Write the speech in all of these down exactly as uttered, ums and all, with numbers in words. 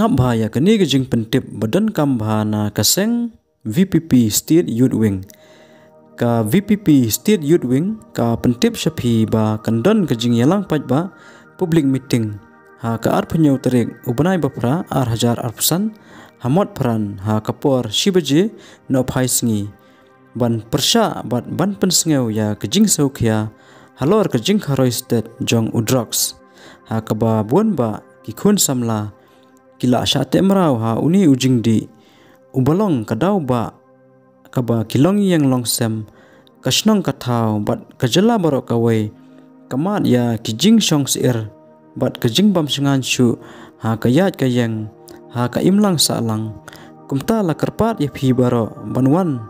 Ngap bha ïa kane ka jingpyntip ba donkam bha na ka seng VPP State Youth Wing. Ka VPP State Youth Wing ka pyntip sha phi ba kan don ka jingïalang paidbah public meeting ha ka arphew tarik u bnai ba phra ar hajar arphew san ha Motphran ha ka por shi baje nohphai sngi, ban pyrshah bad ban pynsngew ïa ka jingsngewkhia halor ka jingkharoi stet jong u drugs, ha kaba bun ba ki khun samla ki la shah teh mraw ha une u jingdih uba long ka daw ba kaba ki longïing longsem, ka shnong ka thaw bad ka jylla baroh kawei ka mad ïa ki jingshong syier bad ka jingbam shngaiñ shuh ha ka ïaid ka ïeng, ha ka imlang sahlang. Kumta la kyrpad ïa phi baroh ban wan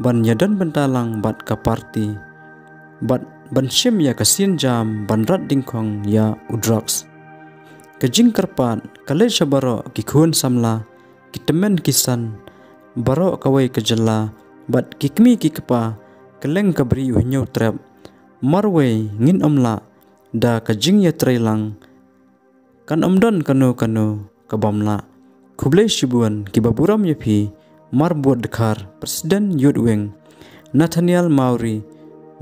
ban ïadon bynta lang bad ka party bad ban shim ïa ka sienjam ban rat dyngkhong ïa u drugs. Ka jingkyrpad ka leit sha baroh ki khun samla, ki tymmen ki san baroh kawei ka jylla bad ki kmie ki kpa kylleng ka Ri U Hynñiewtrep. Marwei ngin ym lah da ka jingïatreilang, kan ym don kano kano ka bym lah. Khublei shibun, kiba burom ïa phi, Marbud Dkhar, President Youth Wing, Nathaniel Mawrie,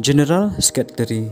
General Secretary,